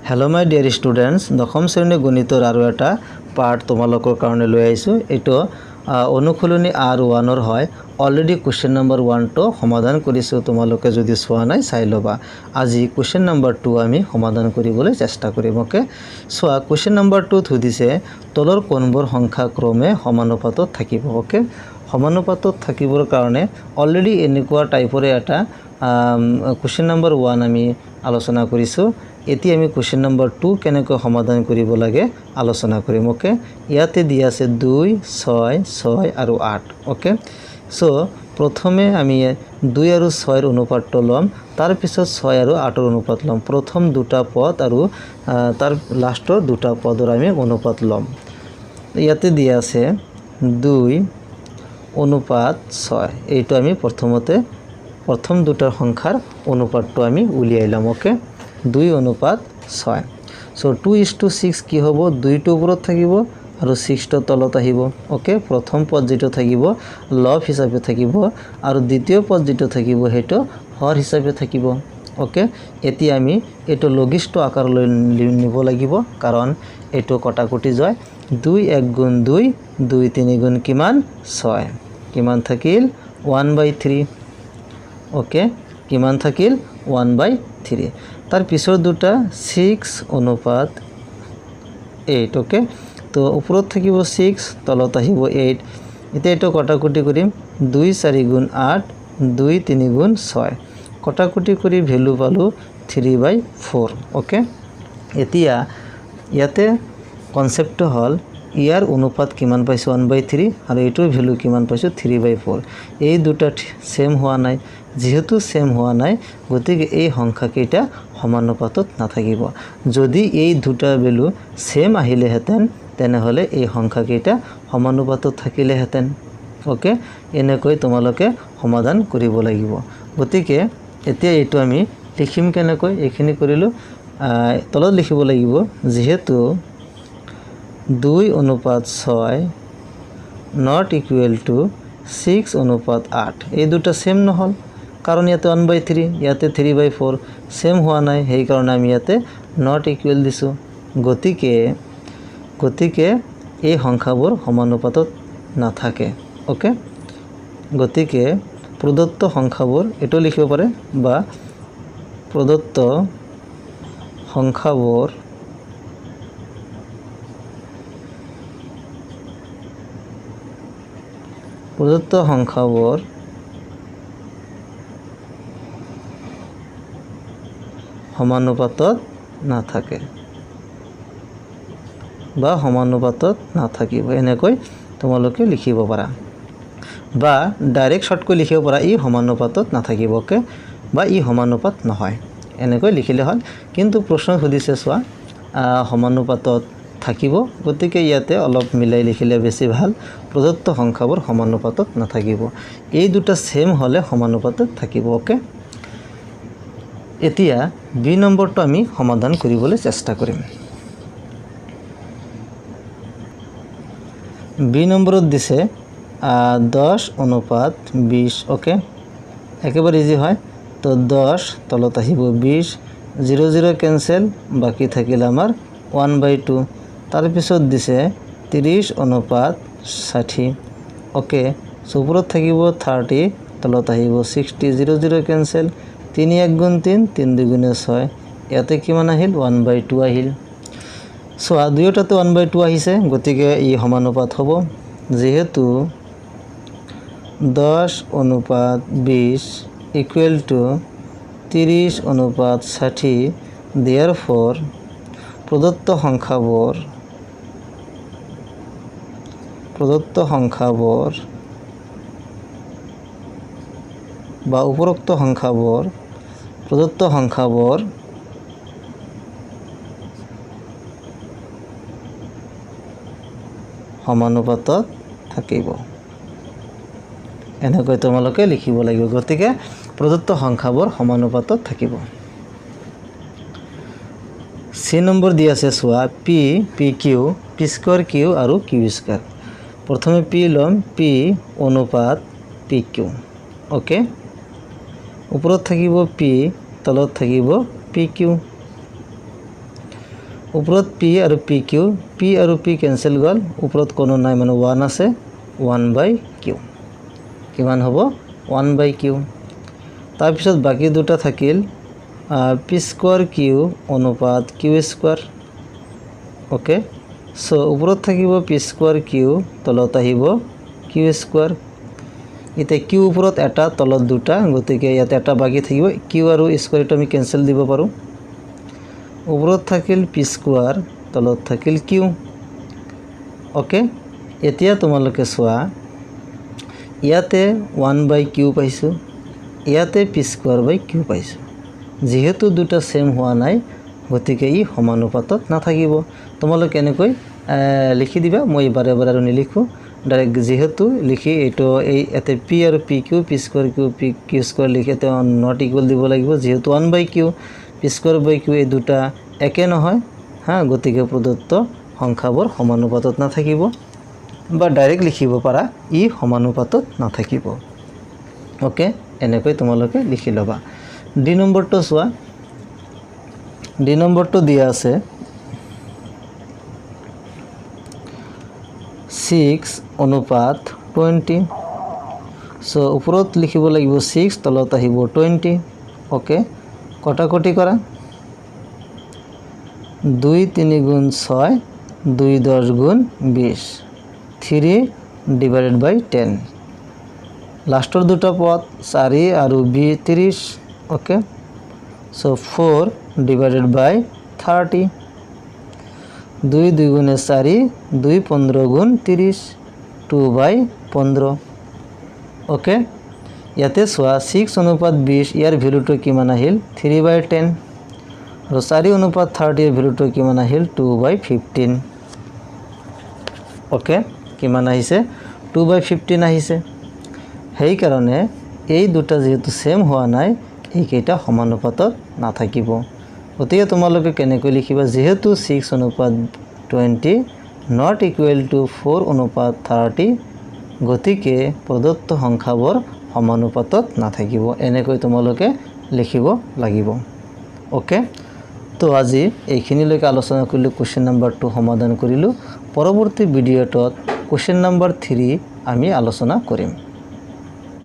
Hello' মাই dear students, দশম শ্ৰেণীৰ গণিতৰ আৰু এটা পাৰ্ট তোমালোকৰ কাৰণে লৈ আহিছোঁ। এইটো অনুশীলনী আৰ ওৱানৰ হয়। অলৰেডি কুৱেশ্যন নম্বৰ ওৱানটো সমাধান কৰিছোঁ। তোমালোকে যদি চোৱা নাই, চাই ল'বা। আজি কুৱেশ্যন নম্বৰ টু আমি সমাধান কৰিবলৈ চেষ্টা কৰিম। অ'কে, চোৱা, কুৱেশ্যন নম্বৰ টুত সুধিছে, তলৰ কোনবোৰ সংখ্যা ক্ৰমে সমানুপাতত থাকিব? অ'কে, সমানুপাতত থাকিবৰ কাৰণে অলৰেডি এনেকুৱা টাইপৰে এটা কুৱেশ্যন নম্বৰ ওৱান আমি আলোচনা কৰিছোঁ। এতিয়া আমি কুৱেশ্যন নম্বৰ টু কেনেকৈ সমাধান কৰিব লাগে আলোচনা কৰিম। অ'কে, ইয়াতে দিয়া আছে 2, 6, 6 আৰু 8। অ'কে, চ' প্ৰথমে আমি 2 আৰু 6ৰ অনুপাতটো ল'ম, তাৰপিছত 6 আৰু 8ৰ অনুপাত ল'ম। প্ৰথম দুটা পদ আৰু তাৰ লাষ্টৰ দুটা পদৰ আমি অনুপাত ল'ম। ইয়াতে দিয়া আছে 2 অনুপাত 6। এইটো আমি প্ৰথমতে প্ৰথম দুটাৰ সংখ্যাৰ অনুপাতটো আমি উলিয়াই ল'ম। অ'কে, 2 অনুপাত 6। চ' 2:6 কি হ'ব? 2টো ওপৰত থাকিব আৰু ছিক্সটো তলত আহিব। অ'কে, প্ৰথম পদ যিটো থাকিব লব হিচাপে থাকিব আৰু দ্বিতীয় পদ যিটো থাকিব সেইটো হৰ হিচাপে থাকিব। অ'কে, এতিয়া আমি এইটো লঘিষ্ঠ আকাৰলৈ নিব লাগিব, কাৰণ এইটো কটাকটি যায়। 2 এক গুণ 2, 2 তিনি গুণ কিমান? 6। কিমান থাকিল? 1/3। অ'কে, কিমান থাকিল? 1/3। তাৰ পিছৰ দুটা 6 অনুপাত 8। অ'কে, তো ওপৰত থাকিব 6, তলত আহিব 8। এতিয়া এইটো কটাকটি কৰিম। 2 চাৰি গুণ 8, 2 তিনি গুণ 6। কটাকটি কৰি ভেলু পালোঁ 3/4। অ'কে, এতিয়া ইয়াতে কনচেপ্টটো হ'ল ইয়াৰ অনুপাত কিমান পাইছোঁ? 1/3, আৰু এইটোৰ ভেলু কিমান পাইছোঁ? 3/4। এই দুটা ছেম হোৱা নাই। যিহেতু ছেম হোৱা নাই, গতিকে এই সংখ্যাকেইটা সমানুপাতত নাথাকিব। যদি এই দুটা ভেলু ছেম আহিলেহেঁতেন, তেনেহ'লে এই সংখ্যাকেইটা সমানুপাতত থাকিলেহেঁতেন। অ'কে, এনেকৈ তোমালোকে সমাধান কৰিব লাগিব। গতিকে এতিয়া এইটো আমি লিখিম কেনেকৈ? এইখিনি কৰিলোঁ, তলত লিখিব লাগিব, যিহেতু 2 অনুপাত 6 not equal to 6 অনুপাত 8। এই দুটা ছেম নহ'ল, কাৰণ ইয়াতে 1/3, ইয়াতে 3/4, ছেম হোৱা নাই, সেইকাৰণে আমি ইয়াতে not equal দিছোঁ। গতিকে এই সংখ্যাবোৰ সমানুপাতত নাথাকে। অ'কে, গতিকে প্ৰদত্ত সংখ্যাবোৰ এইটো লিখিব পাৰে, বা প্ৰদত্ত সংখ্যাবোৰ সমানুপাতত নাথাকে বা সমানুপাতত নাথাকিব, এনেকৈ তোমালোকে লিখিব পাৰা, বা ডাইৰেক্ট শ্বৰ্টকৈ লিখিব পাৰা ই সমানুপাতত নাথাকিব। অ'কে, বা ই সমানুপাত নহয়, এনেকৈ লিখিলে হ'ল। কিন্তু প্ৰশ্ন সুধিছে চোৱা, সমানুপাতত থাকিব, গতিকে ইয়াতে অলপ মিলাই লিখিলে বেছি ভাল। প্ৰদত্ত সংখ্যাবোৰ সমানুপাতত নাথাকিব, এই দুটা ছেম হ'লে সমানুপাতত থাকিব। অ'কে, এতিয়া বি নম্বৰটো আমি সমাধান কৰিবলৈ চেষ্টা কৰিম। বি নম্বৰত দিছে 10 অনুপাত 20। অ'কে, একেবাৰে ইজি হয়। তো 10 তলত আহিব 20, 0 0 কেঞ্চেল, বাকী থাকিল আমাৰ 1/2। তাৰপিছত দিছে 30 অনুপাত 60। অ'কে, ওপৰত থাকিব 30, তলত আহিব 60, 0 0 কেঞ্চেল, 3 এক গুণ 3, 3 দুগুণে 6। ইয়াতে কিমান আহিল? 1/2 আহিল। চোৱা, দুয়োটাতে 1/2 আহিছে, গতিকে ই সমানুপাত হ'ব। যিহেতু 10 অনুপাত 20 ইকুৱেল টু 30 অনুপাত 60, there for প্ৰদত্ত সংখ্যাবোৰ বা উপৰোক্ত সংখ্যাবোৰ প্ৰদত্ত সংখ্যাবোৰ সমানুপাতত থাকিব, এনেকৈ তোমালোকে লিখিব লাগিব। গতিকে প্ৰদত্ত সংখ্যাবোৰ সমানুপাতত থাকিব। চি নম্বৰ দি আছে চোৱা, P, P Q, P square Q আৰু কিউ স্কুৱাৰ। প্ৰথমে পি ল'ম, পি অনুপাত পি কিউ। অ'কে, ওপৰত থাকিব পি, তলত থাকিব পি কিউ। ওপৰত পি আৰু পি কিউ, পি আৰু পি কেঞ্চেল গ'ল, ওপৰত কোনো নাই মানে ওৱান আছে, ওৱান বাই কিউ কিমান হ'ব ওৱান বাই কিউ। তাৰপিছত বাকী দুটা থাকিল পি স্কোৱাৰ কিউ অনুপাত কিউ স্কোৱাৰ। অ'কে, চ' ওপৰত থাকিব পি স্কোৱাৰ কিউ, তলত আহিব কিউ স্কোৱাৰ। এতিয়া কিউ ওপৰত এটা, তলত দুটা, গতিকে ইয়াত এটা বাকী থাকিব। কিউ আৰু স্কোৱাৰটো আমি কেঞ্চেল দিব পাৰোঁ। ওপৰত থাকিল পি স্কোৱাৰ, তলত থাকিল কিউ। অ'কে, এতিয়া তোমালোকে চোৱা ইয়াতে ওৱান বাই কিউ পাইছোঁ, ইয়াতে পি স্কোৱাৰ বাই কিউ পাইছোঁ। যিহেতু দুটা ছেম হোৱা নাই, গতিকে ই সমানুপাতত নাথাকিব। তোমালোকে এনেকৈ লিখি দিবা, মই বাৰে বাৰে আৰু নিলিখোঁ। ডাইৰেক্ট যিহেতু লিখি এইটো এই ইয়াতে পি আৰু P Q, P square Q, P Q square লিখি ইয়াতে not equal দিব লাগিব। যিহেতু one by Q, P square by Q এই দুটা একে নহয়, হা, গতিকে প্ৰদত্ত সংখ্যাবোৰ সমানুপাতত নাথাকিব, বা ডাইৰেক্ট লিখিব পাৰা ই সমানুপাতত নাথাকিব। অ'কে, এনেকৈ তোমালোকে লিখি ল'বা। ডি নম্বৰটো চোৱা, ডি নম্বৰটো দিয়া আছে 6 অনুপাত 20। চ' ওপৰত লিখিব লাগিব 6, তলত আহিব 20। অ'কে, কটাকটি কৰা, 2 3 গুণ 6, 2 10 গুণ 20, 3 ডিভাইডেড বাই 10। লাষ্টৰ দুটা পদ 4 আৰু 30। Okay, so 4 divided by 30, 2 2 গুণে 4, 2 15 গুণ 30, 2 বাই 15। অ'কে, ইয়াতে চোৱা 6 অনুপাত 20, ইয়াৰ ভেলুটো কিমান আহিল 3 বাই 10, আৰু 4 অনুপাত 30ৰ ভেলুটো কিমান আহিল 2 বাই 15। অ'কে, কিমান আহিছে 2 বাই 15 আহিছে। সেইকাৰণে এই দুটা যিহেতু ছেম হোৱা নাই, এইকেইটা সমানুপাতত নাথাকিব। গতিকে তোমালোকে কেনেকৈ লিখিবা, যিহেতু 6 অনুপাত 20 not equal to 4 অনুপাত 30, গতিকে প্ৰদত্ত সংখ্যাবোৰ সমানুপাতত নাথাকিব। এনেকৈ তোমালোকে লিখিব লাগিব। অ'কে, তো আজি এইখিনিলৈকে আলোচনা কৰিলোঁ, কুৱেশ্যন নম্বৰ 2 সমাধান কৰিলোঁ। পৰৱৰ্তী ভিডিঅ'টোত কুৱেশ্যন নম্বৰ 3 আমি আলোচনা কৰিম।